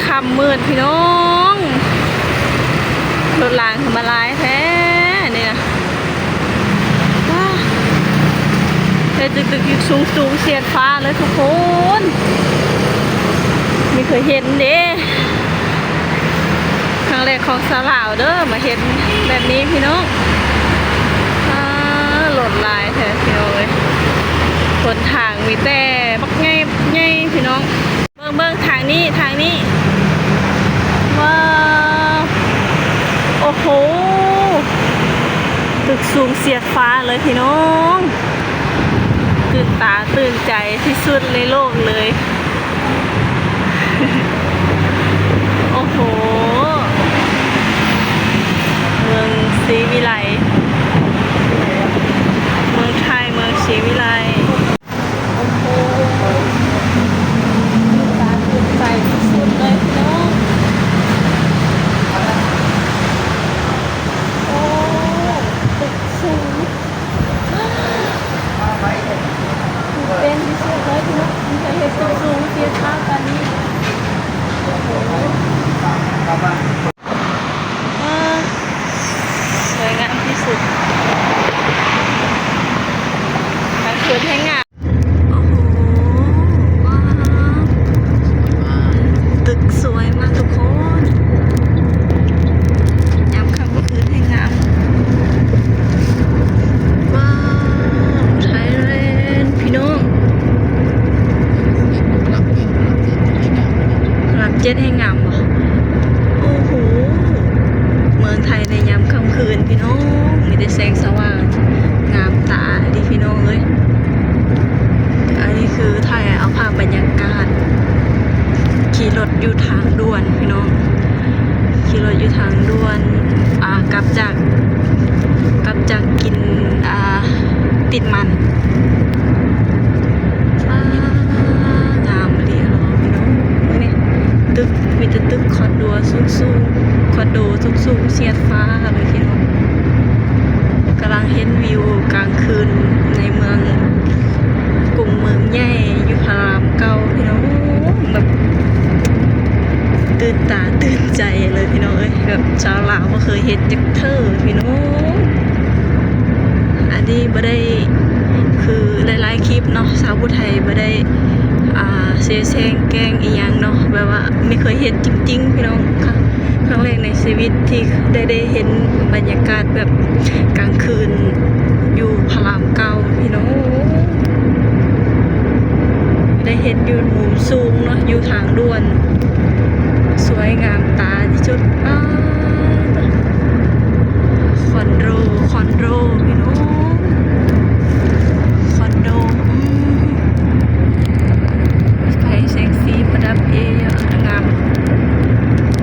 ຄ່ຳມືດພີ່ນ້ອງ ລົດລາງຄືມາຫຼາຍແທ້ນີ້ນະ. ວ້າ ເຮັດຕຶກໆ ຢູ່ສູງໆ ສຽດຟ້າເລີຍທຸກຄົນ ບໍ່ເຄີຍເຫັນເດ້. ຄັ້ງແລກຂອງສາວລາວເດີ ມາເຫັນແບບນີ້ພີ່ນ້ອງ. ອ້າ ລົດຫຼາຍແທ້ພີ່ນ້ອງເອີຍ ຫົນທາງມີແຕ່ບັກໃຫຍ່ ບັກໃຫຍ່ພີ່ນ້ອງ. ເບິ່ງ ເບິ່ງທາງນີ້ ທາງນີ້ ວ້າວ ໂອ້ໂຫ ຕຶກສູງສຽດຟ້າເລີຍພີ່ນ້ອງ ຕື່ນຕາຕື່ນໃຈທີ່ສຸດໃນໂລກເລີຍ. ໂອ້ໂຫ ເມືອງສີວິໄລ ເມືອງໄທ ເມືອງສີວິໄລ. ໂອ້ໂຫ ຕື່ນຕາຕື່ນໃຈທີ່ສຸດເລີຍພີ່ນ້ອງ. ໂອ້ ຕຶກສູງ ຕື່ນເຕັ້ນທີ່ສຸດເລີຍພີ່ນ້ອງ ບໍ່ເຄີຍເຫັນຕຶກສູງສຽດຟ້າປານນີ້. ວ້າ ສວຍງາມທີ່ສຸດ ກາງຄືນແຮງງາມ. ໂອ້ໂຫ ວ້າວ ຕຶກສວຍມາກທຸກຄົນ ຍາມຄ່ຳຄືນແຮງງາມ. ວ້າວ ໄທແລນພີ່ນ້ອງ ພະລາມເຈັດແຮງງາມ. ໂອ້ໂຫ ເມືອງໄທໃນຍາມຄ່ຳຄືນພີ່ນ້ອງ ມີແຕ່ແສງສະຫວ່າງ ງາມຕາເດ້ພີ່ນ້ອງເອີຍ. ອັນນີ້ຄືຖ່າຍເອົາພາບບັນຍາກາດ ຂີ່ລົດຢູ່ທາງດ່ວນພີ່ນ້ອງ ຂີ່ລົດຢູ່ທາງດ່ວນ ອ່າ ກັບຈາກ ກັບຈາກກິນ ອ່າ ຕິດມັນ. ອ້າ ງາມອີ່ຫຼີເນາະພີ່ນ້ອງ ນີ້ຕຶກ ມີແຕ່ຕຶກຄອນໂດສູງໆ ຄອນໂດສູງໆ ສຽດຟ້າເລີຍພີ່ນ້ອງ. ກຳລັງເຫັນວິວກາງຄືນໃນເມືອງ ກຸງເມືອງໃຫຍ່ຢູ່ພະລາມເກົ້າພີ່ນ້ອງ ແບບຕື່ນຕາຕື່ນໃຈເລີຍພີ່ນ້ອງເອີຍ ແບບຊາວລາວບໍ່ເຄີຍເຫັນຈັກເທື່ອພີ່ນ້ອງ. ອັນນີ້ບໍ່ໄດ້ ຄືຫຼາຍໆຄລິບເນາະ ສາວຜູ້ໄທບໍ່ໄດ້ ອ່າ ເສແສງແກ້ງອີ່ຫຍັງເນາະ ແບບວ່າໄມ່ເຄີຍເຫັນຈິງໆ ພີ່ນ້ອງ. ຄັ້ງແລກໃນຊີວິດທີ່ໄດ້ ໄດ້ເຫັນບັນຍາກາດແບບກາງຄືນຢູ່ພະລາມເກົ້າພີ່ນ້ອງ ໄດ້ເຫັນຢູ່ມຸມສູງເນາະ ຢູ່ທາງດ່ວນ ສວຍງາມຕາທີ່ສຸດ. ອ້າ ຄອນໂດ ຄອນໂດພີ່ນ້ອງ ຄອນໂດ ອືມ ໄຟແສງສີປະດັບເອຍະງາມ.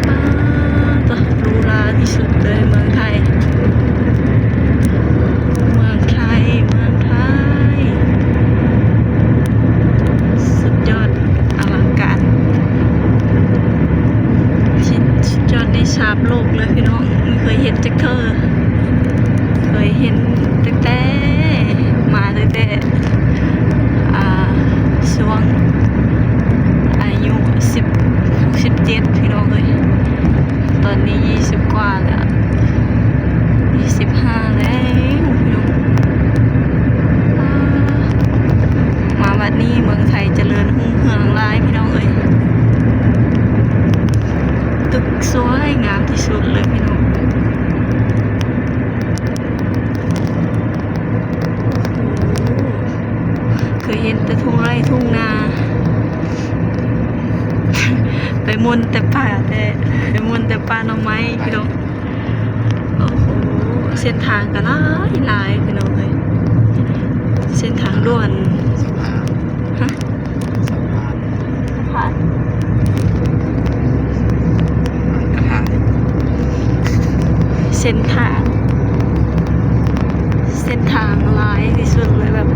ປ້າດ ຫຼູຫຼາທີ່ສຸດເລີຍເມືອງໄທ ເມືອງໄທ ເມືອງໄທ ສຸດຍອດ ອະລັງການ ສຸດ ສຸດຍອດໃນສາມໂລກເລີຍພີ່ນ້ອງ ບໍ່ເຄີຍເຫັນຈັກເທື່ອ ເຄີຍເຫັນຕັ້ງແຕ່ ມາຕັ້ງແຕ່ ອ່າ ຊ່ວງອາຍຸສິບ ສິບເຈັດ ພີ່ນ້ອງເອີຍ ຕອນນີ້ຊາວກວ່າແລ້ວ ຊາວຫ້າແລ້ວພີ່ນ້ອງ. ມາບັດນີ້ເມືອງໄທຈະເລີນຮຸ່ງເຮືອງຫຼາຍພີ່ນ້ອງເອີຍ ຕຶກສວຍງາມທີ່ສຸດເລີຍພີ່ນ້ອງ. ໂອ້ໂຫ ເຄີຍເຫັນແຕ່ທົ່ງໄຮ່ທົ່ງນາ ໄປມ່ວນແຕ່ປ່າແທ້ ໄປມ່ວນແຕ່ປ່າໜໍ່ໄມ້ພີ່ນ້ອງ. ໂອ້ໂຫ ເສັ້ນທາງກໍຫຼາຍໆ ພີ່ນ້ອງເອີຍ ເສັ້ນທາງດ່ວນ ສະພານ ຮະ ສະພານ ສະພານ ເສັ້ນທາງ ເສັ້ນທາງຫຼາຍທີ່ສຸດເລີຍ ແບບ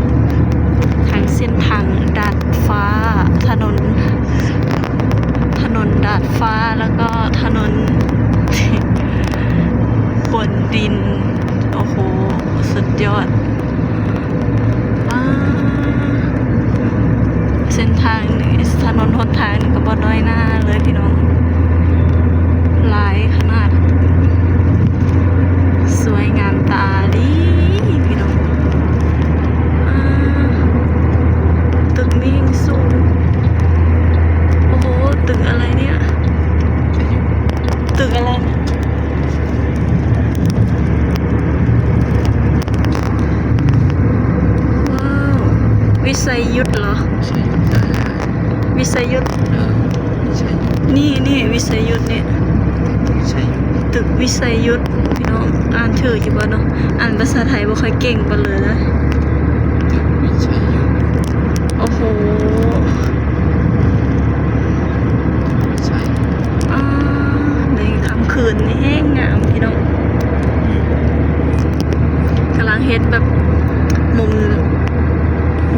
ທັງເສັ້ນທາງດາດຟ້າ ຖະໜົນ ຖະໜົນດາດຟ້າ ແລ້ວກໍຖະໜົນ ຂົນດິນ. ໂອ້ໂຫ ສຸດຍອດ ວ້າ ເສັ້ນທາງນີ້ ຖະໜົນຫົນທາງນີ້ກໍບໍ່ນ້ອຍໜ້າເລີຍພີ່ນ້ອງ ໄຊຍຸດເຫລາະ? ວິໄຊຍຸດ ເອີ ວິໄຊຍຸດ ນີ້ ນີ້ ວິໄຊຍຸດນີ້ ວິໄຊຍຸດ ຕຶກວິໄຊຍຸດ ພີ່ນ້ອງ ອ່ານຖືກຢູ່ບໍ່ເນາະ? ອ່ານພາສາໄທບໍ່ຄ່ອຍເກັ່ງປານໃດນະ. ວິໄຊຍຸດ ໂອ້ໂຫ ໃຊ່ ອາ ໃນຄ່ຳຄືນນີ້ແຮງງາມພີ່ນ້ອງ. ກຳລັງເຮັດແບບມຸມ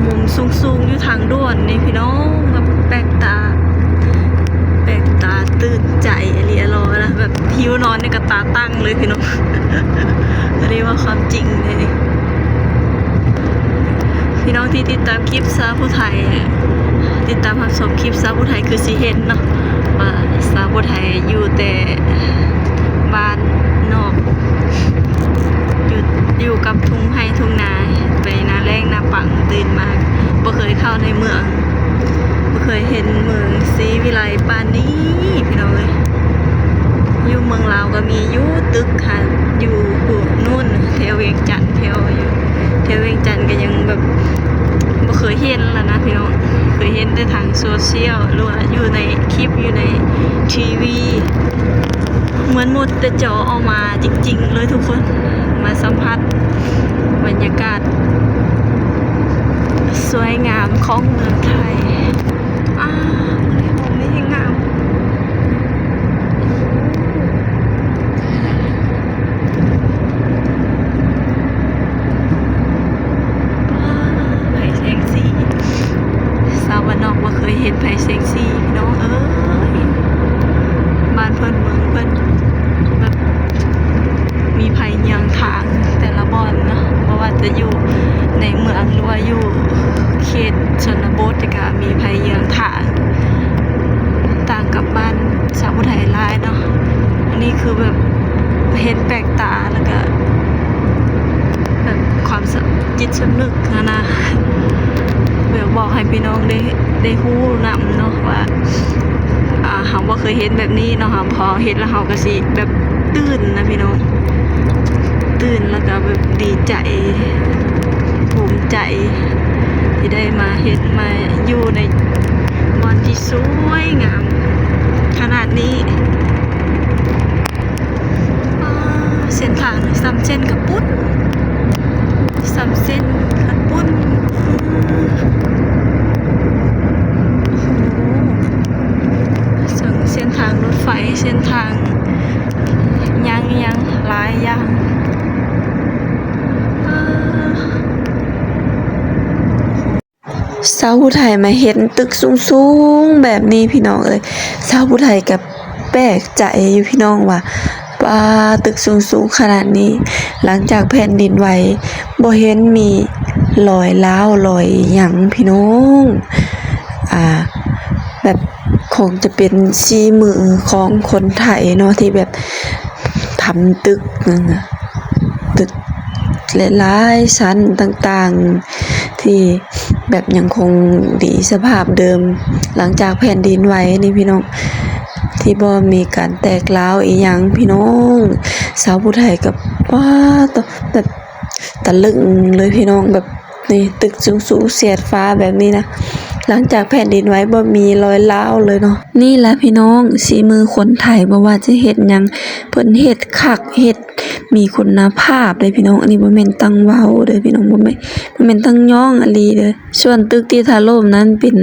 ມຸມສູງໆຢູ່ທາງດ່ວນນີ້ພີ່ນ້ອງ ແບບແປກຕາ ແປກຕາຕື່ນໃຈອີ່ຫຼີອະຫຼໍນະ ແບບຫິວນອນນີ້ກໍຕາຕັ້ງເລີຍພີ່ນ້ອງ. ອັນນີ້ເວົ້າຄວາມຈິງເລີຍ. ພີ່ນ້ອງທີ່ຕິດຕາມຄລິບສາວຜູ້ໄທ ຕິດຕາມຮັບຊົມຄລິບສາວຜູ້ໄທຄືຊິເຫັນເນາະ ວ່າສາວຜູ້ໄທຢູ່ແຕ່ບ້ານນອກ ຢູ່ ຢູ່ກັບທົ່ງໄຮ່ທົ່ງນາ ໄປນາແລ້ງນາປັງ ຕື່ນມາບໍ່ເຄີຍເຂົ້າໃນເມືອງ ບໍ່ເຄີຍເຫັນເມືອງສີວິໄລປານນີ້ພີ່ນ້ອງເອີຍ. ຢູ່ເມືອງລາວກໍມີຢູ່ຕຶກຫັ້ນ ຢູ່ພຸ້ນ ແຖວວຽງຈັນ ແຖວຢູ່ ແຖວວຽງຈັນກໍຍັງແບບບໍ່ເຄີຍເຫັນລະນະພີ່ນ້ອງ ເຄີຍເຫັນແຕ່ທາງໂຊຊຽວ ຫຼືວ່າຢູ່ໃນຄລິບ ຢູ່ໃນທີວີ ເໝືອນໝົດແຕ່ຈໍອອກມາຈິງໆເລີຍທຸກຄົນ ມາສຳຜັດບັນຍາກາດສວຍງາມຂອງເມືອງໄທ. ອ້າ ມື້ນີ້ໂຮມນີ້ແຮງງາມ. ອ້າ ໄຟແສງສີ ສາວບ້ານນອກບໍ່ເຄີຍເຫັນໄຟແສງສີພີ່ນ້ອງເອີຍ. ບ້ານເພິ່ນ ເມືອງເພິ່ນ ແບບ ມີໄຟເຍືອງທາງແຕ່ລະບ່ອນເນາະ ບໍ່ວ່າຈະຢູ່ໃນເມືອງ ຫຼືວ່າຢູ່ເຂດຊົນນະບົດ ກໍມີໄຟເຍືອງທາງ ຕ່າງກັບບ້ານຊາວຜູ້ໄທຫຼາຍເນາະ. ອັນນີ້ຄືແບບເຫັນແປກຕາ ແລ້ວກໍແບບຄວາມສະ ຈິດສຳນຶກຫັ້ນນະ ແບບບອກໃຫ້ພີ່ນ້ອງໄດ້ ໄດ້ຮູ້ນຳເນາະວ່າ ອ່າ ເຮົາບໍ່ເຄີຍເຫັນແບບນີ້ເນາະ ເຮົາ ພໍເຫັນແລ້ວເຮົາກໍຊິແບບຕື່ນນະພີ່ນ້ອງ ຕື່ນ ແລ້ວກໍແບບດີໃຈ ພູມໃຈທີ່ໄດ້ມາເຫັນ ມາຢູ່ໃນບ່ອນທີ່ສວຍງາມຂະໜາດນີ້. ອ້າ ເສັ້ນທາງສ່ຳເສັ້ນກະປຸ້ນ ສ່ຳເສັ້ນກະປຸ້ນ ໂອ້ໂຫ ເຊິ່ງເສັ້ນທາງລົດໄຟ ເສັ້ນທາງຫຍັງໆຫຼາຍຢ່າງ ອ້າ. ຊາວຜູ້ໄທມາເຫັນຕຶກສູງໆແບບນີ້ພີ່ນ້ອງເອີຍ ຊາວຜູ້ໄທກໍແປກໃຈຢູ່ພີ່ນ້ອງວ່າ ປ້າ ຕຶກສູງໆຂະໜາດນີ້ ຫຼັງຈາກແຜ່ນດິນໄຫວ ບໍ່ເຫັນມີລອຍລ້າວລອຍຫຍັງພີ່ນ້ອງ ອ່າ ແບບຄົງຈະເປັນສີມືຂອງຄົນໄທເນາະ ທີ່ແບບທຳຕຶກນັ້ນນະ ຕຶກຫຼາຍໆຊັ້ນຕ່າງໆ ທີ່ແບບຍັງຄົງດີສະພາບເດີມ ຫຼັງຈາກແຜ່ນດິນໄຫວນີ້ພີ່ນ້ອງ ທີ່ບໍ່ມີການແຕກຮ້າວອີ່ຫຍັງພີ່ນ້ອງ. ຊາວຜູ້ໄທກໍ ປ້າ ຕະ ແບບຕະລຶງເລີຍພີ່ນ້ອງ ແບບນີ້ ຕຶກສູງໆສຽດຟ້າແບບນີ້ນະ ຫຼັງຈາກແຜ່ນດິນໄຫວບໍ່ມີລອຍລ້າວເລີຍເນາະ. ນີ້ລະພີ່ນ້ອງ ສີມືຄົນໄທ ບໍ່ວ່າຈະເຮັດຫຍັງ ເພິ່ນເຮັດຄັກ ເຮັດ ມີຄຸນນະພາບເດ້ພີ່ນ້ອງ ອັນນີ້ບໍ່ແມ່ນຕັ້ງເວົ້າເດ້ພີ່ນ້ອງ ບໍ່ແມ່ນ ບໍ່ແມ່ນຕັ້ງຍ້ອງອີ່ຫຼີເດ້. ສ່ວນຕຶກທີ່ຖະຫຼົ່ມນັ້ນເປັນ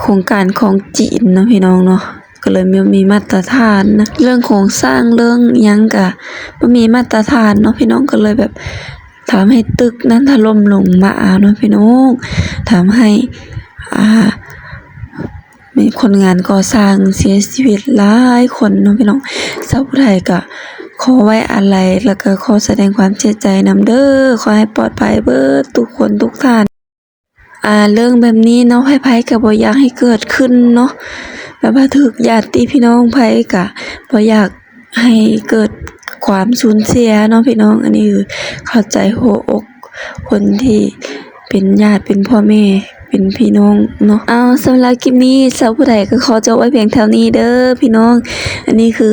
ໂຄງການຂອງຈີນເນາະພີ່ນ້ອງເນາະ ກໍເລີຍບໍ່ມີມາດຕະຖານນະ ເລື່ອງໂຄງສ້າງເລື່ອງຫຍັງກະບໍ່ມີມາດຕະຖານເນາະພີ່ນ້ອງ ກໍເລີຍແບບທຳໃຫ້ຕຶກນັ້ນຖະຫຼົ່ມລົງມາເນາະພີ່ນ້ອງ ທຳໃຫ້ ອ່າ ມີຄົນງານກໍ່ສ້າງເສຍຊີວິດຫຼາຍຄົນເນາະພີ່ນ້ອງ. ຊາວຜູ້ໄທກໍຂໍໄວ້ອາໄລ ແລ້ວກໍຂໍສະແດງຄວາມເສຍໃຈນຳເດີ ຂໍໃຫ້ປອດໄພເບິດທຸກຄົນທຸກທ່ານ. ອ່າ ເລື່ອງແບບນີ້ເນາະ ໃຜໆກໍບໍ່ຢາກໃຫ້ເກີດຂຶ້ນເນາະ ແບບວ່າຖືກຍາດຕິພີ່ນ້ອງ ໃຜກໍບໍ່ຢາກໃຫ້ເກີດຄວາມສູນເສຍເນາະພີ່ນ້ອງ. ອັນນີ້ຄືເຂົ້າໃຈຫົວອົກຄົນທີ່ເປັນຍາດ ເປັນພໍ່ແມ່ ເປັ ພີ່ນ້ອງເນາະ. ເອົາ ສຳລັບຄລິບນີ້ ສາວຜູ້ໃດກໍຂໍຈົບໄວ້ພຽງເທົ່ານີ້ເດີພີ່ນ້ອງ. ອັນນີ້ຄື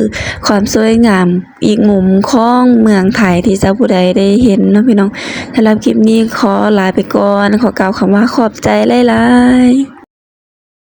ຄວາມສວຍງາມອີກມຸມຂອງເມືອງໄທທີ່ສາວຜູ້ໃດໄດ້ເຫັນເນາະພີ່ນ້ອງ. ສຳລັບຄລິບນີ້ຂໍລາໄປກ່ອນ ຂໍກ່າວຄຳວ່າຂອບໃຈຫຼາຍໆ.